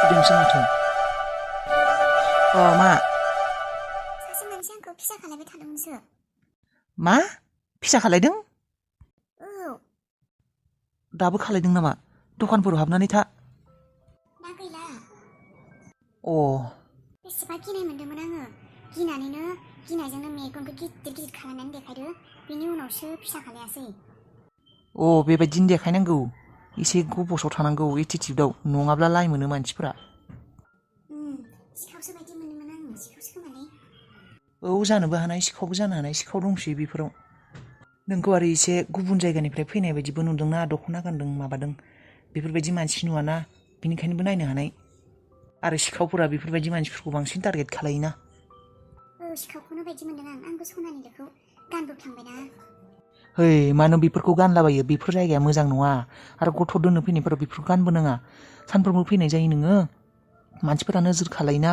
दोंसो माथो मा सासे मानसि आंखौ फिसा खालायबाय थादोंमोनसो मा फिसा खालायदों औ दाबो खालायदों नामा दखानफोराव हाबनानै था दा गैला अ बेसेबा गिनाय मोनदोंमोन आङो गिनायजोंनो मेगनखौ गिदिर गिदिर खालामनानै देखायदो बिनि उनावसो फिसा खालायासै बेबायदिनो देखायनांगौ एसे गबसाव थानांगौ एटिटिउडआव नङाब्ला लाइ मोनो मानसिफोरा सिखावसो बायदि मोनोमोन आङो सिखावसो खोमालै जानोबो हानाय सिखावबो जानो हानाय सिखाव दंसै बेफोराव नोंखौ आरो एसे गुबुन जायगानिफ्राय फैनाय बायदिबो नुदोंना दख'ना गानदों माबादों बेफोरबायदि मानसि नुवाना बिनिखायनोबो नायनो हानाय आरो सिखावफोरा बेफोरबायदि मानसिफोरखौ बांसिन टारगेट खालायोना सिखावखौनो बायदि मोनदों आंबो सनानि दोखौ गानबोफ्लांबायना मानो बेफोरखौ गानलाबायो बेफोर जायगाया मोजां नङा आरो गथ' दोननो फैनायफोराव बेफोरखौ गानबो नाङा सानफ्रोमबो फैनाय जायो नोङो मानसिफोरा नोजोर खालायोना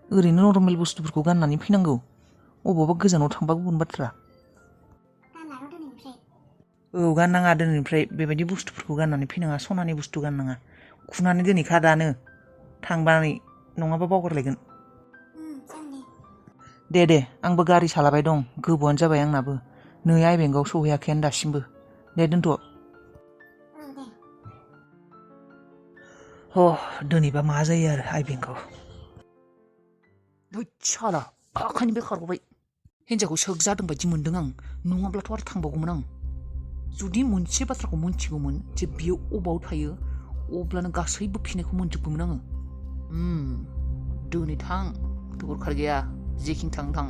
ओरैनो नर्मेल बुस्थुफोरखौ गाननानै फैनांगौ अबावबा गोजानाव थांबा गुबुन बाथ्रा गाननाङा दिनैनिफ्राय बेबायदि बुस्थुफोरखौ गाननानै फैनाङा सनानि बुस्थु गाननाङा खुनानै दोनैखा दानो थांबाय नङाबा बावगारलायगोन दे आंबो गारि सालाबाय दं गोबावानो जाबाय आंनाबो नै आइ बेंकआव सौहैयाखैयानो दासिमबो दे दोनथ' दिनैबा मा जायो आरो आइ बेंकआव साला आखायनि बेखार गबाय हिन्जावखौ सोगजादों बायदि मोनदों आं नङाब्लाथ' आरो थांबावगौमोन आं जुदि मोनसे बाथ्राखौ मोनथिगौमोन जे बियो अबाव थायो अब्लानो गासैबो फिननायखौ मोनजोबगौमोन आङो दिनै थां दरखार गैया जेखिनि थां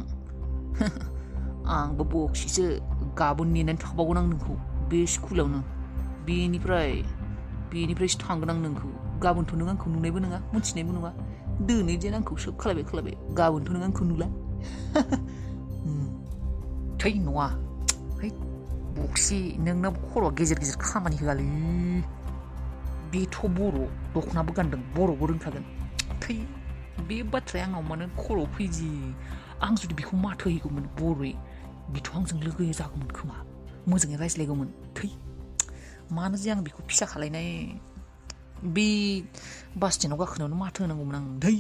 आंबो बक्सिसो गाबोन नेनानै थाबावगोन आं नोंखौ बे स्कुलावनो बेनिफ्रायसो थांगोन आं नोंखौ गाबोनथ' नों आंखौ नुनायबो नङा मोनथिनायबो नङा दिनै जेन आंखौ सोब खालायबाय गाबोनथ' नों आंखौ नुला थै नङा बक्सि नोंना खर'आ गेजेर गेजेर खामानि होआलै बेथ' बर' दख'नाबो गानदों बर'बो रोंखागोन थै बे बाथ्राया आंनाव मानो खर'आव फैदि आं जुदि बेखौ माथो हैगौमोन बर'यै बेथ' आंजों लोगो जागौमोन खोमा मोजाङै रायज्लायगौमोन थै मानो जे आं बेखौ फिसा खालायनाय बे बास स्टेन्डआव गाखोनायावनो माथो होनांगौमोन आं थै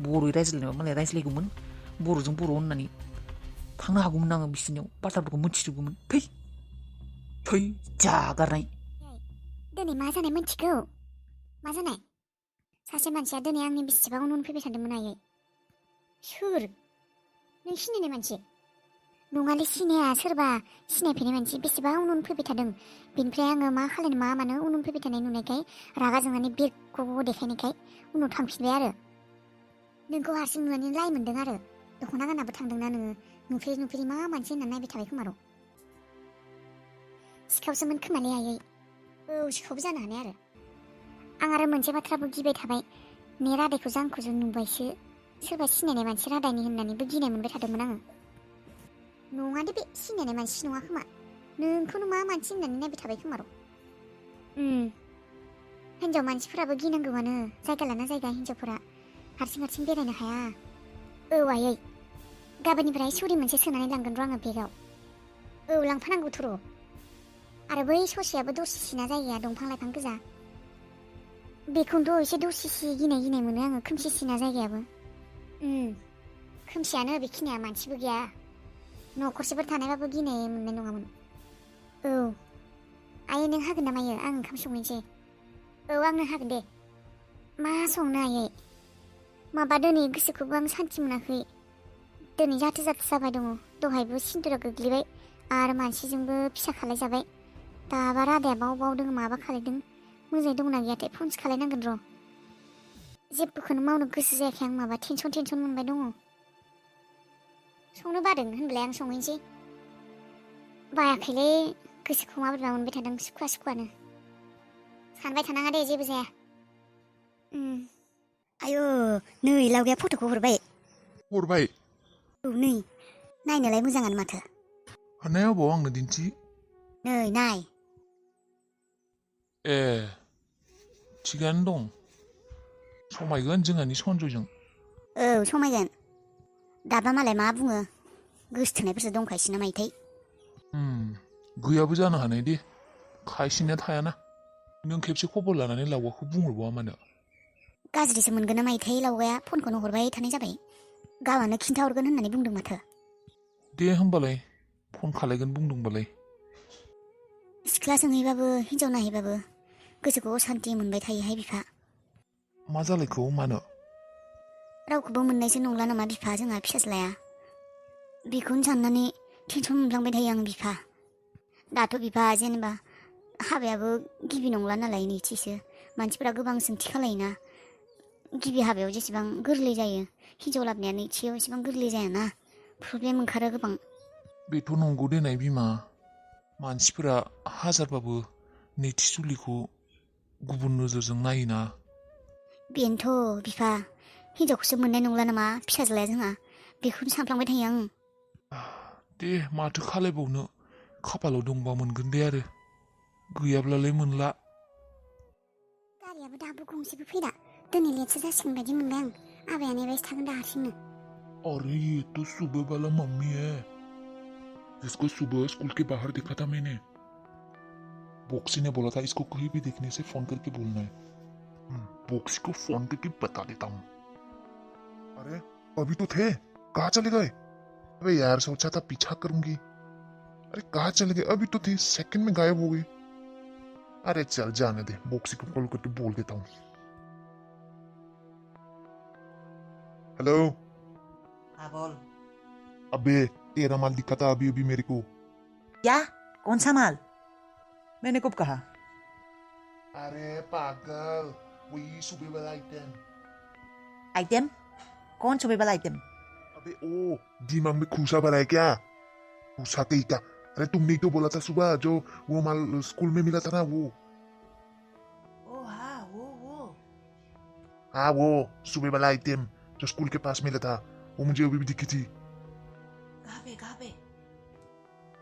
बर'यै रायज्लायनायाव मालाय रायज्लायगौमोन बर'जों बर' होननानै थांनो हागौमोन आङो बिसोरनियाव बाथ्राफोरखौ मोनथिजोबगौमोन थै जागारनाय दिनै मा जानाय मोनथिगौ मा जानाय सासे मानसिया दिनै आंनि बेसेबां उन फैबाय थादोंमोन आयै सोर नों सिनायनाय मानसि नङालै सिनाया सोरबा सिनायफैनाय मानसि बेसेबां उन फैबाय थादों बेनिफ्राय आङो मा खालायनो मा मानो उन फैबाय थानाय नुनायखाय रागा जोंनानै बेगखौ देखायनायखाय उनाव थांफिनबाय आरो नोंखौ हारसिं नुनानै लाइ मोनदों आरो दख'ना गानाबो थांदोंना नोङो नुफेरि मा मानसि होननानै नायबाय थाबाय खोमार' सिखावसोमोन खोमालै आयै सिखावबो जानो हानाय आरो आं आरो मोनसे बाथ्राबो गिबाय थाबाय ने रादायखौ जांखौसो नुबायसो सोरबा सिनायनाय मानसि रादायनि होननानैबो गिनाय मोनबाय थादोंमोन आङो नङादे बे सिनायनाय मानसि नङा खोमा नोंखौनो मा मानसि होननानै नायबाय थाबाय खोमार' हिन्जाव मानसिफोराबो गिनांगौआनो जायगा लाना जायगा हिन्जावफोरा हारसिं बेरायनो हाया आयै गाबोननिफ्राय सुरि मोनसे सोनानै लांगोन र' आङो बेगाव लांफानांगौथ' र' आरो बै ससेयाबो दसेसिना जायगाया दंफां लाइफां गोजा बेखौनोथ' एसे दसेसि गिनाय मोनो आङो खोमसिसिना जायगायाबो खोमसियानो बेखिनिया मानसिबो गैया न'खरसेफोर थानायबाबो गिनाय मोननाय नङामोन आयै नों हागोन ना मायो आं ओंखाम संहैनोसै आंनो हागोन दे मा संनो आयै माबा दिनै गोसोखौबो आं सान्थि मोनाखै दिनै जाथो जाबाय दङ दहायबो सिन्दुरा गोग्लैबाय आरो मानसिजोंबो फिसा खालायजाबाय दाबा रादाया बाव दङ माबा खालायदों मोजाङै दंना गैयाथाय फनसो खालायनांगोन र' जेबोखौनो मावनो गोसो जायाखै आं माबा टेनसन मोनबाय दङ संनो बादों होनब्लाय आं संहैनोसै बायाखैलै गोसोखौ माबोरैबा मोनबाय थादों सुखुवानो सानबाय थानाङा दे जेबो जाया आयु नै लावगाया फट'खौ हरबाय नै नायनोलाय मोजाङानो माथो हरनाया अबाव आंनो दिन्थि नै नाय थिगानो दं समायगोन जोंहानि सन्जयजों समायगोन दाबा मालाय मा बुङो गोसथोनायफोरसो दंखायसो ना मायथाय गैयाबो जानो हानाय दे खायसेनिया थायाना नों खेबसे खबर लानानै लावगाखौ बुंहरबावा मानो गाज्रिसो मोनगोन ना मायोथाय लावगाया फनखौनो हरबाय थानाय जाबाय गावआनो खिन्थाहरगोन होननानै बुंदों माथो दे होमबालाय फन खालायगोन बुंदोंबालाय सिख्ला सोंहैबाबो हिन्जाव नायहैबाबो गोसोखौ सान्ति मोनबाय थायोहाय बिफा मा जालायखौ मानो रावखौबो मोननायसो नंला नामा बिफा जोंहा फिसाज्लाया बेखौनो साननानै टेनसन मोनलांबाय थायो आं बिफा दाथ' बिफा जेनेबा हाबायाबो गिबि नंला नालाय नैथिसो मानसिफोरा गोबां सोंथि खालायोना गिबि हाबायाव जेसेबां गोरलै जायो हिन्जाव लाबोनाया नैथियाव एसेबां गोरलै जायाना प्रब्लेम ओंखारो गोबां बेथ' नंगौ देनाय बिमा मानसिफोरा हाजारबाबो नैथि जुलिखौ गुबुन नोजोरजों नायोना बेनोथ' बिफा हिन्जावखौसो मोननाय नंला नामा फिसाज्लाया जोंहा बेखौनो सानफ्लांबाय थायो आं दे माथो खालायबावनो खाफालाव दंबा मोनगोन दे आरो गैयाब्लालाय मोनला गारियाबो दाबो गंसेबो फैदा दिनै लेटसो जासिगोन बायदि मोनबाय आं आबाया नेबायसो थागोन दा हारसिंनो अरे ये तो सुबह वाला मम्मी है जिसको सुबह स्कूल के बाहर देखा था मैंने बॉक्सी ने बोला था इसको कहीं भी देखने से फोन करके बोलना है बॉक्सी को फोन करके बता देता हूँ अरे अभी तो थे कहाँ चले गए अबे यार सोचा था पीछा करूंगी अरे कहाँ चले गए अभी तो थे सेकंड में गायब हो गए अरे चल जाने दे बॉक्सी को कॉल करके बोल देता हूँ हेलो हाँ बोल अबे तेरा माल दिखा था अभी अभी मेरे को क्या कौन सा माल मैंने कब कहा अरे पागल वही सुबह वाला आइटम आइटम कौन सुबह वाला आइटम अबे ओ दिमाग में खूसा भरा है क्या खूसा कहीं का अरे तुमने तो बोला था सुबह जो वो माल स्कूल में मिला था ना वो ओ हाँ हाँ वो सुबह वाला आइटम जो स्कूल के पास मिला था वो मुझे अभी भी दिखी थी कहाँ पे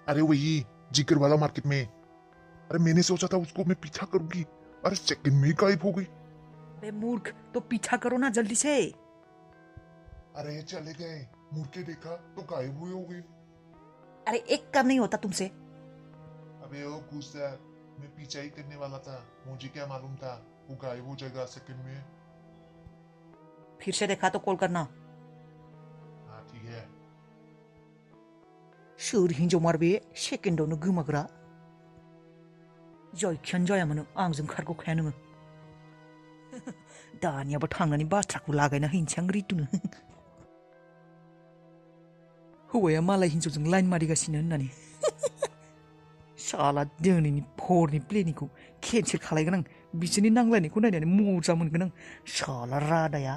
अरे वही जिगर वाला मार्केट में अरे मैंने सोचा था उसको मैं पीछा करूंगी अरे सेकंड में ही गायब हो गई अबे मूर्ख तो पीछा करो ना जल्दी से अरे चले गए मुड़ के देखा तो गायब हुए हो गए अरे एक काम नहीं होता तुमसे अबे ओ गुस्सा मैं पीछा ही करने वाला था मुझे क्या मालूम था वो गायब हो जाएगा सेकंड में फिर से देखा तो कॉल करना हाँ ठीक है सोर हिन्जाव मारबे सेकेन्डआवनो गोमाग्रा जायखियानो जाया मानो आंजों खारग'खाया नोङो दानियाबो थांनानै बाथ्राखौ लागायना हैनोसै आं रितुनो हौवाया मालाय हिन्जावजों लाइन मारिगासिनो होननानै साला दिनैनि हरनि प्लेनिंखौ केनसेल खालायगोन आं बिसोरनि नांलायनायखौ नायनानै मजा मोनगोन आं साला रादाया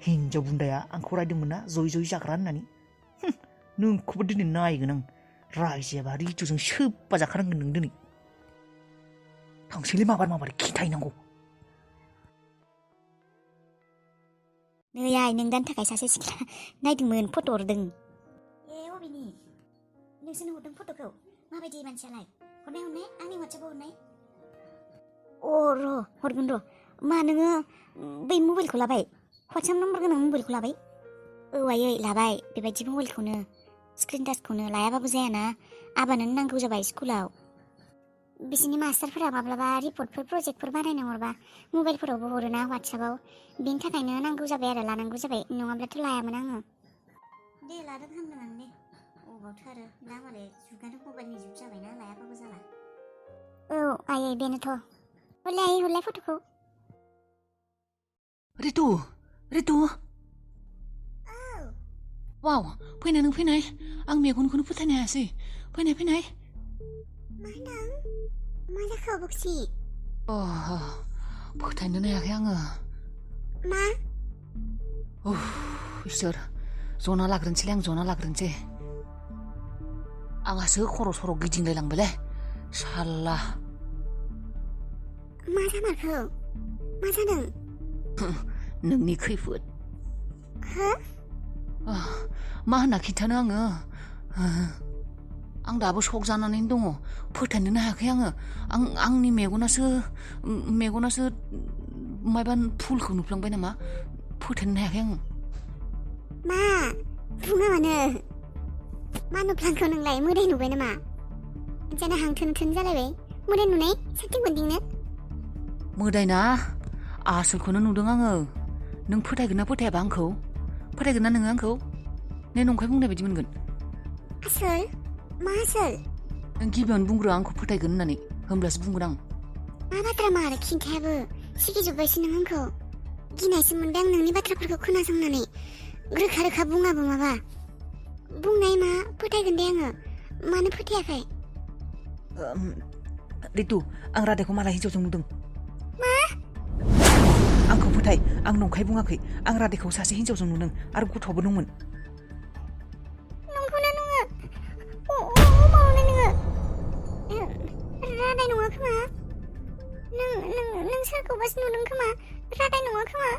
हिन्जाव बुन्दाया आंखौ रायदोंमोन ना जयै जयै जाग्रा होननानै नोंखौबो दिनै नायगोन आं रायजायाबा रितुजों सोबा जाखानांगोन नों दिनै थांसैलै माबार खिन्थाहैनांगौ नै आइ नों दानि थाखाय सासे सिख्ला नायदोंमोन फट' हरदों ए अबेनि नोंसोरनो हरदों फट'खौ माबायदि मानसियालाय हरनाय आंनि वाट्सएपआव हरनाय अ र' हरगोन र' मा नोङो बै मबाइलखौ लाबाय वाट्सएप नम्बर गोनां मबाइलखौ लाबाय औ आयै लाबाय बेबायदि मबाइलखौनो स्क्रिन टाचखौनो लायाबाबो जायाना आबानो नांगौ जाबाय स्कुलाव बिसिनि मास्टारफोरा माब्लाबा रिपर्टफोर प्रजेक्टफोर बानायनो हरबा मबाइलफोरावबो हरोना वाट्सएपआव बेनि थाखायनो नांगौ जाबाय आरो लानांगौ जाबाय नङाब्लाथ' लायामोन आङो दे लादों हामदों आं दे अबावथो आरो दा मालाय जुगानो मबाइलनि जुग जाबायना लायाबाबो जाला औ आयै बेनोथ' हरलाय फट'खौ रितु वाव फैनाय नों फैनाय आं मेगनखौनो फोथायनो हायासै फैनाय मा होनदों मा जाखो बक्सि फोथायनोनो हायाखै आङो मा इसोर जना लाग्रोनोसै आंहासो खर' सर' गिदिंलायलांबायलै साल्ला मा जामारखो मा जादों नोंनि खैफोद मा होनना खिन्थानो आङो आं दाबो शक जानानै दङ फोथायनोनो हायाखै आङो आंनि मेगनासो मायबा फुलखौ नुफ्लांबाय नामा फोथायनोनो हायाखै आङो मा बुङा मानो मा नुफ्लांखो नोंलाय मोदाय नुबाय नामा जाना हांथोन जालायबाय मोदाय नुनाय साथिं मोनदिंनो मोदायना आसलखौनो नुदों आङो नों फोथायगोन ना फोथायाबा आंखौ फोथायगोन ना नोङो आंखौ ने नंखाय बुंनाय बायदि मोनगोन आसोल मा आसोल नों गिबियावनो बुंग्रो आंखौ फोथायगोन होननानै होमब्लासो बुंगोन आं मा बाथ्रा मा आरो खिन्थायाबो सिगिजोब्बायसो नों आंखौ गिनायसो मोनबाय आं नोंनि बाथ्राफोरखौ खोनासंनानै रोखा रोखा बुङाबो माबा बुंनाय मा फोथायगोन दे आङो मानो फोथायाखै रितु आं रादाखौ माला हिन्जावजों नुदों मा आंखौ फोथाय आं नंखाय बुङाखै आं रादाखौ सासे हिन्जावजों नुदों आरो गथ'बो दंमोन नंगौना नङा मावनो नोङो रादाय नङा खोमा नों सोरखौबासो नुदों खोमा रादाय नङा खोमा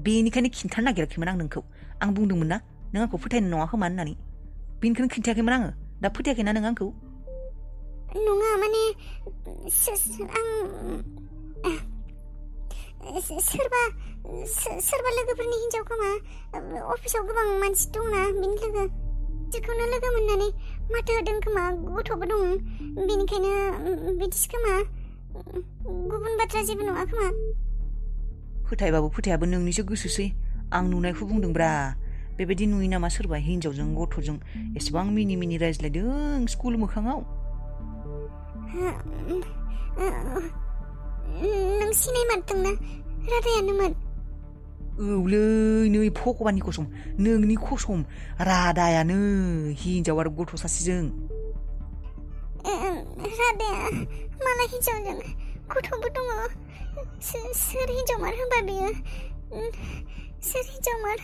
बेनिखायनो खिन्थानो नागिराखैमोन आं नोंखौ आं बुंदोंमोन ना नों आंखौ फोथायनो नङा खोमा होननानै बेनिखायनो खिन्थायाखैमोन आङो दा फोथायाखैना नों आंखौ नङा माने आं सोरबा लोगोफोरनि हिन्जाव खोमा अफिसाव गोबां मानसि दंना बिनि लोगो बिखौनो लोगो मोननानै माथो होदों खोमा गथ'बो दं बेनिखायनो बिदिसो खोमा गुबुन बाथ्रा जेबो नङा खोमा फोथायबाबो फोथायाबो नोंनिसो गोसोसै आं नुनायखौ बुंदोंब्रा बेबायदि नुयो नामा सोरबा हिन्जावजों गथ'जों एसेबां मिनि मिनि रायज्लायदों स्कुल मोखाङाव नों सिनायमारदोंना रादायानोमोन औलै नै भगबाननि कसम नोंनि कसम रादायानो हिन्जाव आरो गथ' सासेजों रादाया मालाय हिन्जावजों गथ'बो दङ सोर हिन्जावमार होनबा बेयो सोर हिन्जावमार